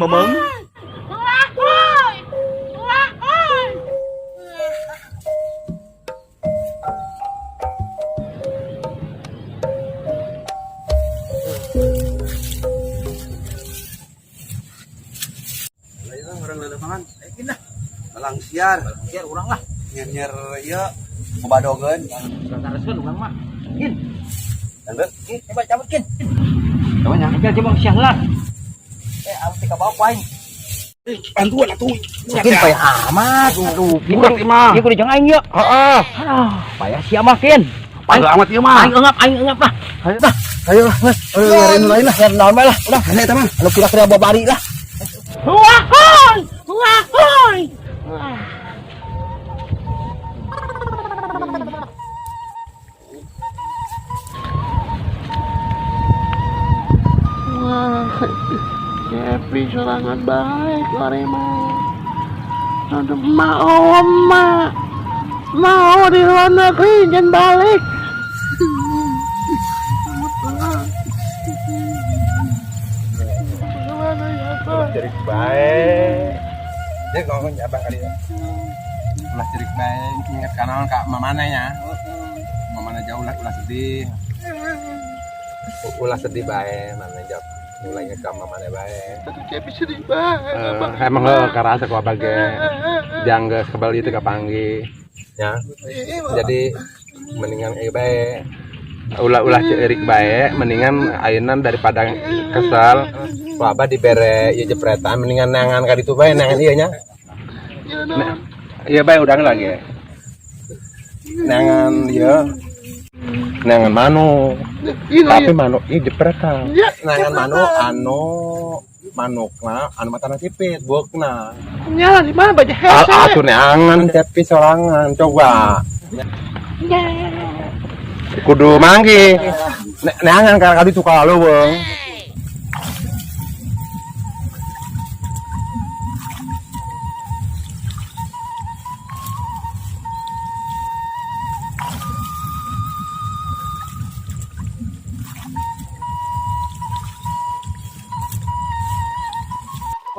Mamang. Lain orang lelepangan. Ayo lah. Malangsiar. Malangsiar urang lah. Nyer-nyer ieu ngobadogeun. Sareskeun urang mah. Kin. Tante, kin, coba cabut kin. Coba nya. Aja coba siah lah. Aku tika bawa ku aing. Bantuan atuh. Kin payah amat. Aduh, Kurang mah. Ieu kudu jeung aing ieu. Heeh. Aduh, payah sia mah kin. Payah amat ieu mah. Aing engap lah. Ayo lah. Ayo lah, Mas. Ayo nyariin lain lah. Nyari naon bae lah. Udah. Mana eta mah? Anu kira-kira babari lah. Wahoi! Wahoi! Wah, Cepi sorangan baik mah. Aduh, mau emak, mau di luar negeri jangan balik. Cerik baik. Dia ngomong ya abang kali ya. Ulah cerik baik, ingat kanan kak mamana ya. Mamana jauh lah ulah sedih. Ulah sedih baik, mana jauh. Mulai ingat ka mamana baik. Aduh, Cepi sedih banget. Emang lo karasa ku abang ge. Jangga kebal itu kapanggi. Ya. Jadi mendingan baik. Ulah-ulah cerik baik, mendingan ayunan daripada kesal. Ku abah dibere ieu jepretan mendingan nangan ka ditu bae nangan ieu nya. Iya, Iya bae udang lagi. Nangan ieu. Nangan manuk. Tapi manuk ieu jepretan. Nangan manuk anu manukna anu matana sipit bueukna. Nya di mana baca hese? Atuh neangan cepi sorangan coba. Kudu manggi. Neangan ka ditu ka leuweung.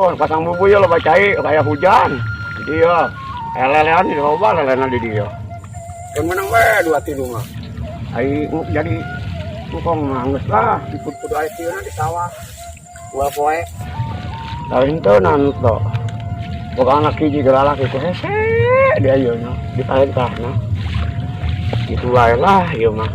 Oh, pasang bubu ya lo bacai kayak hujan. Di dia. Lelean di loba lelean di dia. Kan menang we dua tilu mah. Ai jadi tukang nangis lah ikut kudu aya tieuna di sawah. Dua poe. Lain teu nanto. Boga anak hiji gelalak itu hese dia ieu nya diparentahna. Itu wae lah ieu mah.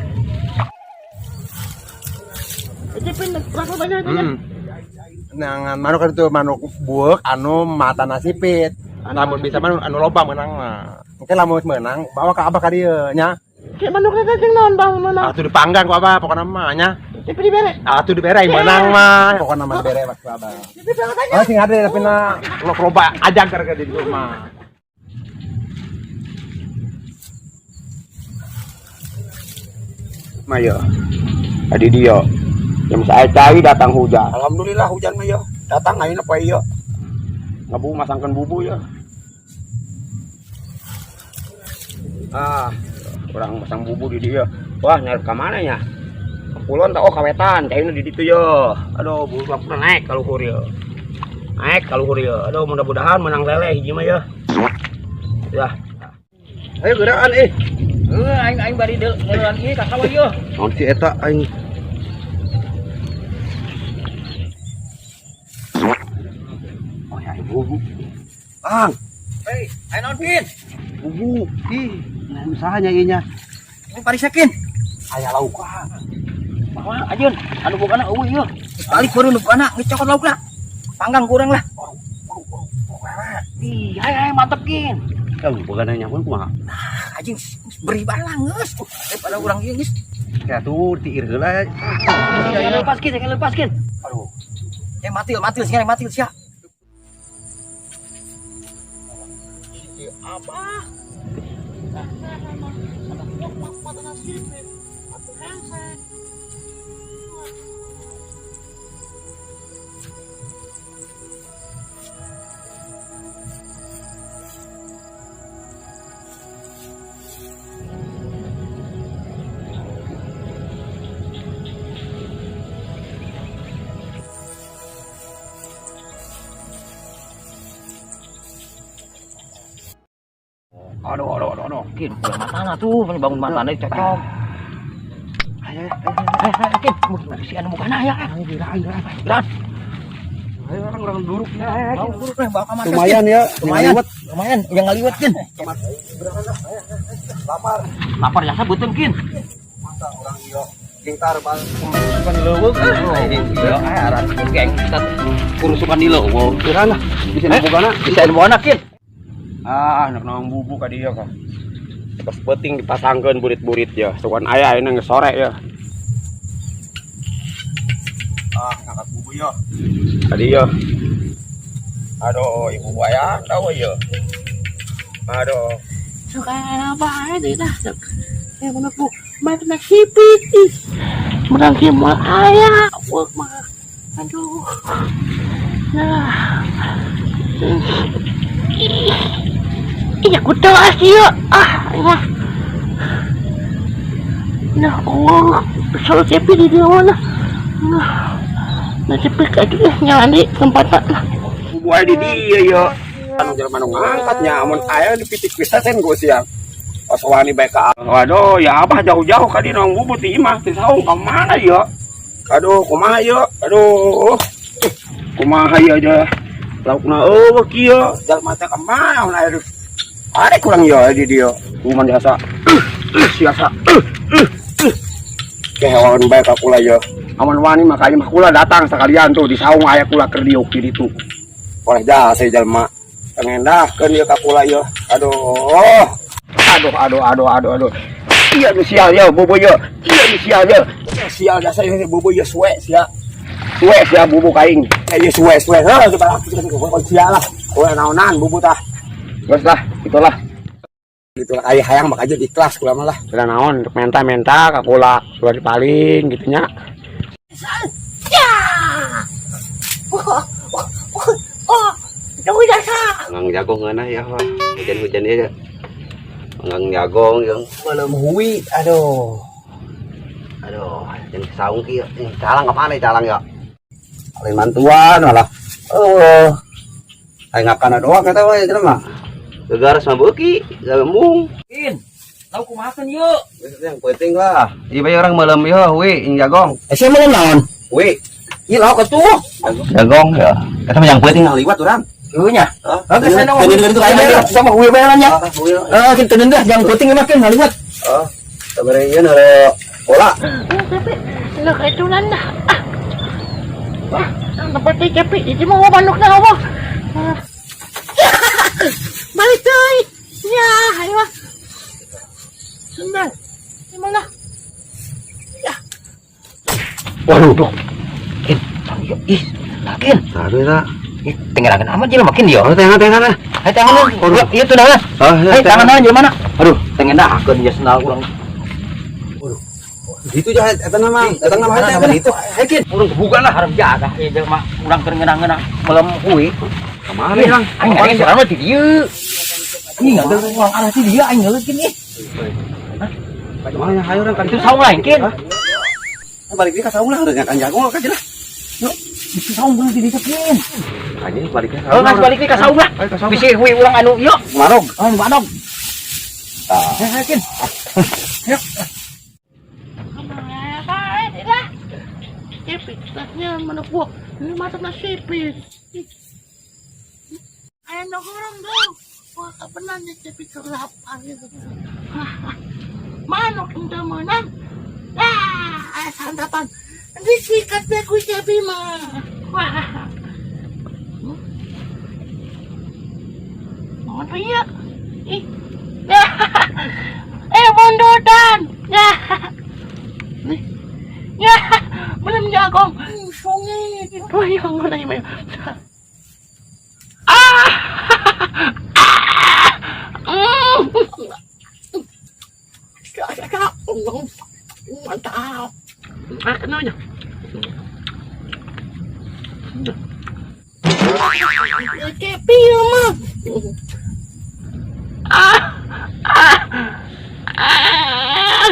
Nangan manuk itu manuk bueuk anu matana sipit. Lamun bisa manuk anu loba meunang mah. Engke lamun meunang bawa ka abah ka dieu nya. Kayak manuk teh jeung naon bang meunang? Atuh dipanggang ku abah pokona mah nya. Tapi dibere. Atuh dibere meunang mah. Pokona mah dibere ku abah. Oh sing ade tapi na loba aja gara-gara di rumah. Mah yo. Adi dia. Jam saya cai datang hujan. Alhamdulillah hujan mah yo. Datang ayeuna poe ieu. Ngabu masangkeun bubu ya. Ah, urang masang bubu di dieu. Wah, nyari ka mana nya? Ka kulon tah oh ka wetan, caina di ditu ye. Aduh, bubu aku naik ka luhur ye. Naik ka luhur ye. Aduh, mudah-mudahan menang lele hiji mah ye. Ya. Ayo gerakan eh. Heuh, aing bari deuleuan ieu ka sawah ieu. Naon si eta aing? Oh ya bubu. Bang. Hei, aing naon kin? Bubu. Ih, nah usahanya ieu nya. Ini parisa kin. Aya laukan. Wah, ajeun, anu bogana eueuh ieu. Balik baru nu bogana geus cokot laukna. Panggang kurang lah. Ih, ayo mantep kin. Kalau bogana nyamun kumaha? Nah, anjing beri balang geus. Daripada urang ieu geus. Ya tuh tiir heula. Jangan lepas kin, jangan lepas kin. Aduh. Matil, matil sih, matil sia. Abah. Aduh, aduh, aduh, aduh. Kin, ulah matana tuh, bangun matana cocok. Ayo, Ayo, ayo, Kin, si anu mukana ya. ayo, ayo, ayo. Geran. Ayo orang orang duruk. Ayo, buru nih, bawa ka markas, Lumayan Kin. ya, Lumayan. ngaliwet. Lumayan, yang ngaliwet, Kin. Lapar. Lapar jasa beuteung, Kin. Masa orang iya pintar bang bukan leuweung. Iya, aran geng kita kurusukan di leuweung. Kira lah, bisa nabugana. Bisa ilmu Kin. Ah, anak naon bubu ka dieu ka. Pas peuting dipasangkeun burit-burit ya. Sugan aya ayeuna geus sore ya. Ah, ngangkat bubu ya. Ka dieu. Aduh, ibu wayang tahu ya. Aduh. Suka apa aja dah. Eh, mana bu? Mana sipit ih. Menang si mal ayah. Wah, mah. Aduh. Nah. Iya, aku tahu sih ya. Ah, ini. Nah, oh, soal cepi di mana? Nah, nah cepi aduh nyala di tempat lah. Bubu aya di dieu ya. Anu jelema nu ngangkatnya amun aya dipitik pisan sen go siang. Pas wani bae ka. Waduh, ya abah jauh-jauh ka dieu nong bubu ti imah ti saung ka mana ya? Aduh, kumaha ya? Aduh. Kumaha ya aja. Laukna eueuh kieu, jalma teh ka mana mun aya ada kurang ya di dieu. Kuman jasa. Siasa. Kehewan bae ka kula ya. Amun wani mah ka imah kula datang sekalian tuh di saung aya kula keur diuk di ditu. Oleh jasa jelema. Pengendahkeun ieu ka kula ieu. Aduh. Aduh, aduh, aduh, aduh, aduh. Iya nu sial ya bubu ya. Iya nu sial ya. Sial jasa ieu bubu ieu suwe sia. Suwe sia bubu kaing. Eh ieu suwe suwe. Heuh coba aku sial lah. Kowe naonan bubu tah. Geus lah, itulah. Itulah aya hayang mah aja ikhlas kula mah lah. Udah naon menta-menta ka kula sudah dipaling gitu nya. Ya. Oh, oh, oh, oh, jasa. Ngang jago ngeunah ya, wah. Hujan-hujan ieu. Ngang jagong jeung belum hui. Aduh. Aduh, jeung saung kieu. Calang ka mana calang ya? Lain mantuan malah. Oh. Aing ngakana doang kata we jelema. Gegaras mah beuki, embung. Kin, lauk kumahakeun yeuh. Yang penting lah. Ieu bae orang meuleum ieu hui ing jagong. Eh, sia meuleum naon? Hui, Ieu lauk atuh. jagong ya. Eta mah yang penting ngaliwat urang. Heuh nya. Hah? Oke, saya Teu itu kayak sama huwi bae nya. Hui. Eh, kitu dah jang penting mah kin ngaliwat. Oh, sabaraha ieu nu bola. Cepi, nak itulan dah. Ah. Wah, tempat cepi, ini mau manuk na apa? Balik tuh. Ya, ayo. Sendal. Di mana? Ya. Waduh. Kin, ih, kin. Aduh eta. Ih, tengerangan amat jelema kin yo. Oh, tengan tengan. Hai tangan lu. Ieu tuh dah. Ah, Hai tangan jelema mana? Aduh, Tengendakeun ya sendal urang. Gitu aja eta nama, eta nama Nama itu. Hai kin, urang kebuka lah haram jaga ieu jelema urang keur ngeunah-ngeunah melem hui. Kemana ya, Bang? Aing aing sorangan mah di dieu. Ih, ngageul urang arah ti dieu aing ngeuleuh kin ih. Kemana ya hayu urang kan Itu saung lain kin. Balik deui ka saung lah, urang kan jago ka lah. Itu saung bener di ditu kin. Anjing balik ka Oh, ngas balik deui ka saung lah. Ayo ka saung. Bisi hui urang anu ieu. Marog. Oh, nu badog. Ah. Hai kin. Dah. Cepi, tasnya manuk gua. Ini mata na sipit. Ayo nongkrong dong. Wah, kapan cepi kelapar gitu. Manuk itu menang. Ah, ayo santapan. Disikat deh ku cepi mah. Wah. Mau apa ya? Ih. Eh, bundutan. Ya. Nih. Ya, belum jagong. Sungai. Wah, yang mana ini? Ah! Ah! Mantap. Ah, kenanya. Cepi mah. Ah! Ah! Ah!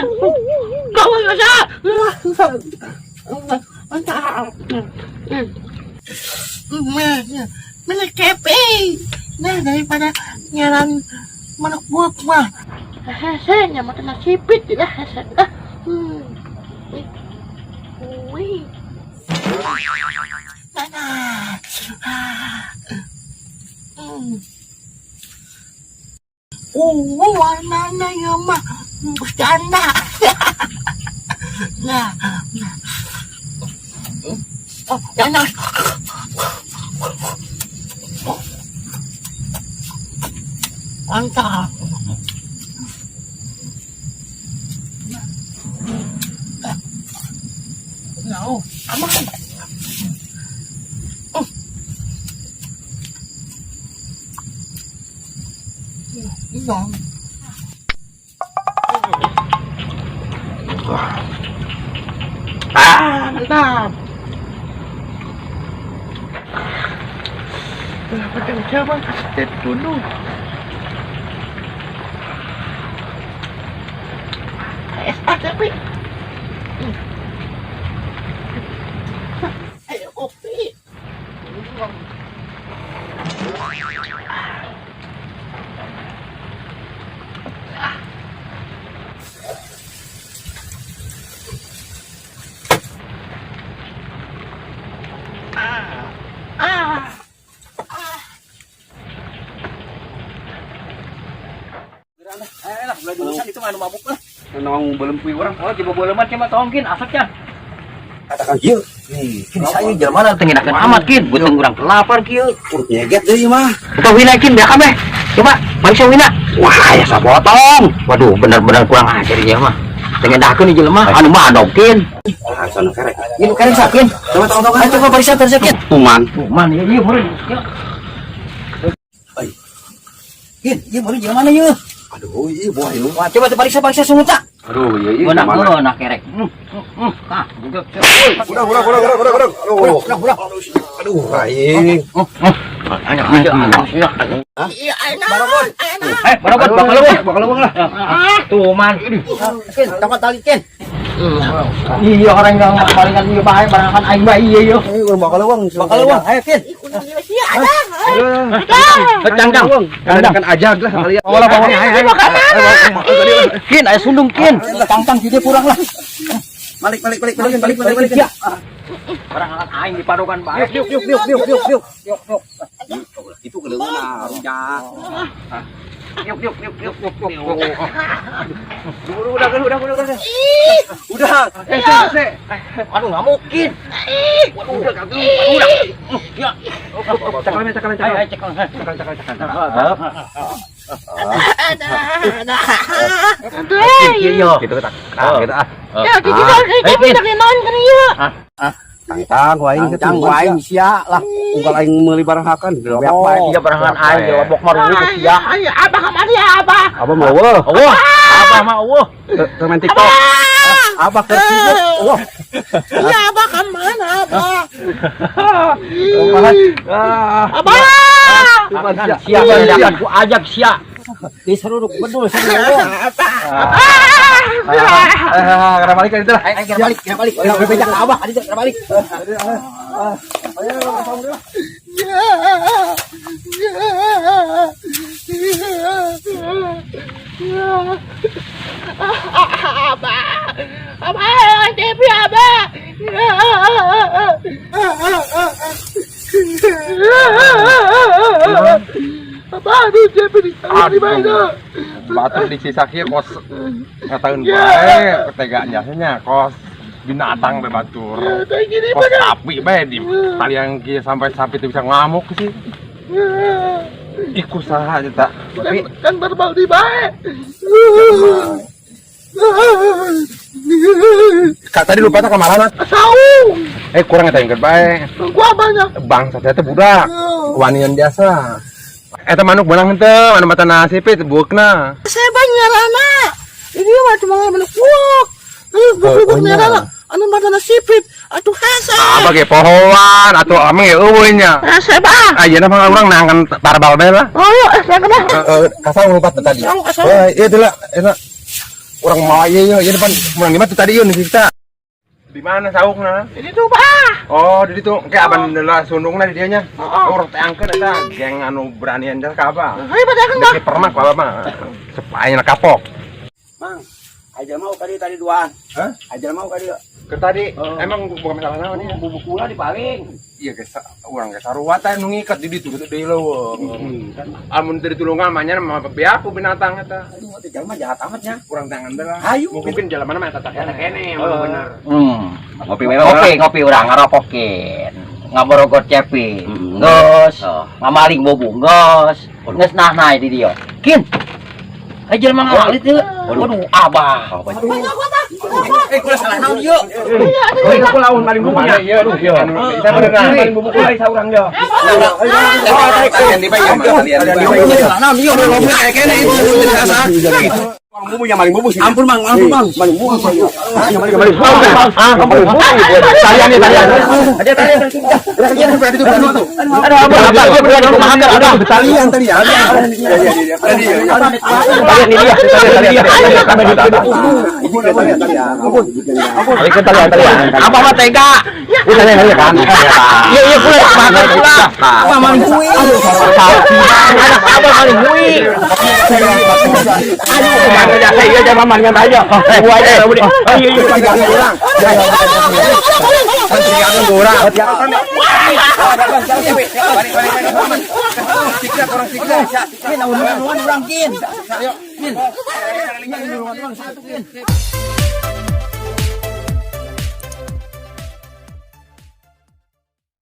Kau bisa. Mantap. Mana kepi. Nah, daripada nyaran Manuk buuk mah. Hese nya mah sipit tidak hese. Ah. Wih. Nah. Ah. Warnanya ya mah bercanda. Nah. Oh, enak. Mantap. Nah, aman. Iya. Ah, mantap. Macam siapa? Dulu. Es tapi. Ayo kopi. Lah, ulah jurusan itu mah anu mabuk lah. Nong belum kui urang. Oh, coba boleman cuma tong kin asapnya. Katakan ieu. Nih, Kin saya jelema teu nginakeun amat kin, beuteung urang kelapar kieu. Urut nyeget deui mah. Kita wina kin beak kabeh. Coba, balik wina. Wah, ya sapotong. Waduh, bener-bener kurang ajar ieu mah. Teu ngedakeun ieu jelema anu mah kin. Ah, sono kerek. Ieu nu kerek sakin. Coba tong tong. Ayo coba barisan terus kin. Tuman. Tuman ieu ieu meureun. Ai. Kin, ieu meureun jelema mana ieu? Aduh, ieu buah ieu. Wah, coba periksa periksa sungut tak. Aduh, iya iya. Beunang beunang kerek. Ah, juga. Udah, udah, udah, udah, udah, udah. Aduh, Udah, udah. aduh, aing. Ayo, ayo, ayo. Iya, enak. Enak. Eh, barabot, bakal lu. Bakal lu lah. Tuman. Kin, tongkat tali kin. Iya orang yang palingan ieu bae barangan aing bae iya iya. Eh, urang bakal leuweung. Bakal lu ayo kin. Iya, ada. Cang cang. Kan ajag lah kalian. Bawa bawa. Kin, ayo sundung kin. Cang cang jadi kurang lah. Balik balik balik balik balik balik balik. Ya. Barangan aing dipadokan bae. Yuk yuk yuk yuk yuk yuk. Yuk yuk. Itu keleuweung rujak. Yuk yuk yuk yuk yuk yuk. Udah udah udah udah udah. Udah. Aduh nggak mungkin. Waduh, udah udah. Ya. Cakalan, cakalan, cakalan. Ayo cekal. Cakalan, cakalan, cakalan. Ada. Ada. Ada. Iya. Gitu kita. Ah, gitu ah. Ya, gitu kan kita naon kan ieu. Tangtang ku aing Tangtang ku aing sia lah. Unggal aing meuli barang hakan. Beak bae dia barangan aing dilebok mah ruwet sia. Ayo, abah kamari ya, abah. Abah mau eueuh. Eueuh. Abah mah eueuh. Keur main TikTok. Abah keur sibuk. Wah, Iya, abah kemana, abah? Ah. Abah. Sia ngedakan ku ajak sia. diseruduk bedul seruduk. Ah, kena balik itu lah. Ayo kira balik, kira balik. Kira balik ke abah, adi kira balik. Abah. Abah, TV abah. Abah, aduh, TV di mana? Batur di sisa kieu kos ngataeun bae keteganya nya kos binatang bae batur. Kos sapi bae di taliang kieu sampai sapi teu bisa ngamuk sih. Iku saha eta. Kan, kan berbal di bae. Kak tadi lupa tak kemana? Saung. Eh kurang eta yang bae. Gua banyak. Bangsa teh budak. Wanian biasa. Eta manuk beunang henteu, anu mata nasipit bueukna. Saya banyak anak. Ini mah cuma manuk buok. Buok nyarana. Anu mata nasipit. Atuh hese. Apa ge pohoan atuh ameng ge eueuh nya. Hese bah. Ayeuna mah urang nangkan tarbal bae lah. Oh, yuk, saya kena. Kasar lupa tadi. Kasar, kasar. Oh, iya itu lah, eta. Urang mau ieu ieu depan menang lima tuh tadi ieu nih kita. Di mana saungna? Di ditu, Bah. Oh, di ditu. Kayak aban lah sundungna di dieu nya. Heeh. Urang teangkeun eta geng anu beranian jasa ka abah. Ayo bacakeun, Bah. Deki permak ku abah mah. Supaya kapok. Mang, aja mau kali tadi duaan. Hah? Aja mau kali. Ke tadi Oh. emang bukan masalah naon ya? Bubuk kula di paling. Iya geus urang geus sarua teh nu ngiket di ditu gitu deui leuweung. Kan Amun teu ditulungan mah nya mah beaku binatang eta. aduh teh jelema jahat amat nya. Urang tangan teh lah. Hayu. Mungkin jalan mana mah eta Eta kene. kene emang bener. Ngopi memang. Ngopi, ngopi urang ngarokokin. Ngaborogot cepi. Geus. Oh. Ngamaling bobu geus. Geus nah nah di dieu. Kin. Eh jelema ngalit ieu. Waduh, abah. Eh, kula salah naon ieu? Oh, itu laun maling bubunya. Iya, aduh, iya. Saya bener maling bubu kula saurang yo. Talian di bae, talian di bae. Salah naon ieu? Kene itu Maling bubu ya maling bubu sih. Ampun Mang, ampun Mang. Maling bubu. Ah, maling bubu. Talian nih, talian. Ada talian. Ada apa? Apa? Ada talian, talian. Iya, iya, iya. Talian ini dia, talian, talian. Talian, talian, talian. Abah mah tega. Udah, talian kan. Iya, iya, kula makan kula. Abah maling hui. Anak abah maling hui. Aduh, iya jangan malingan aja. Gua aja. Iya, iya, orang. Kin, urang kin. Kin. Kin, urang satu kin.